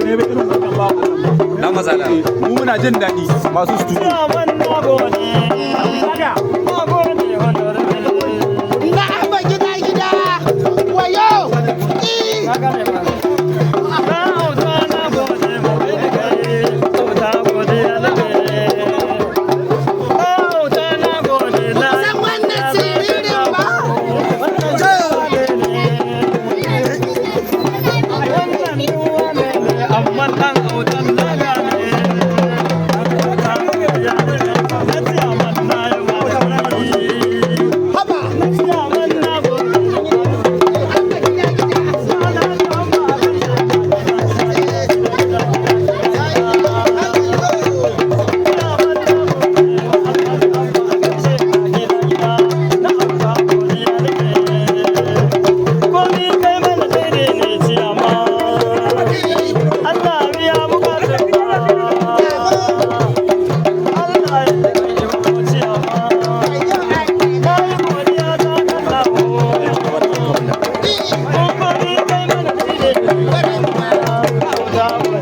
ne ba irin wannan ba. Dan masala. Mu muna jin daɗi masu studio. Na Abba Gida Gida. Wayo. San wannan siririn ba. Amma dan autan na gane. Haba. Abba Gida Gida. Allah biya bukatun Allah ya kai ciyama. Wayo.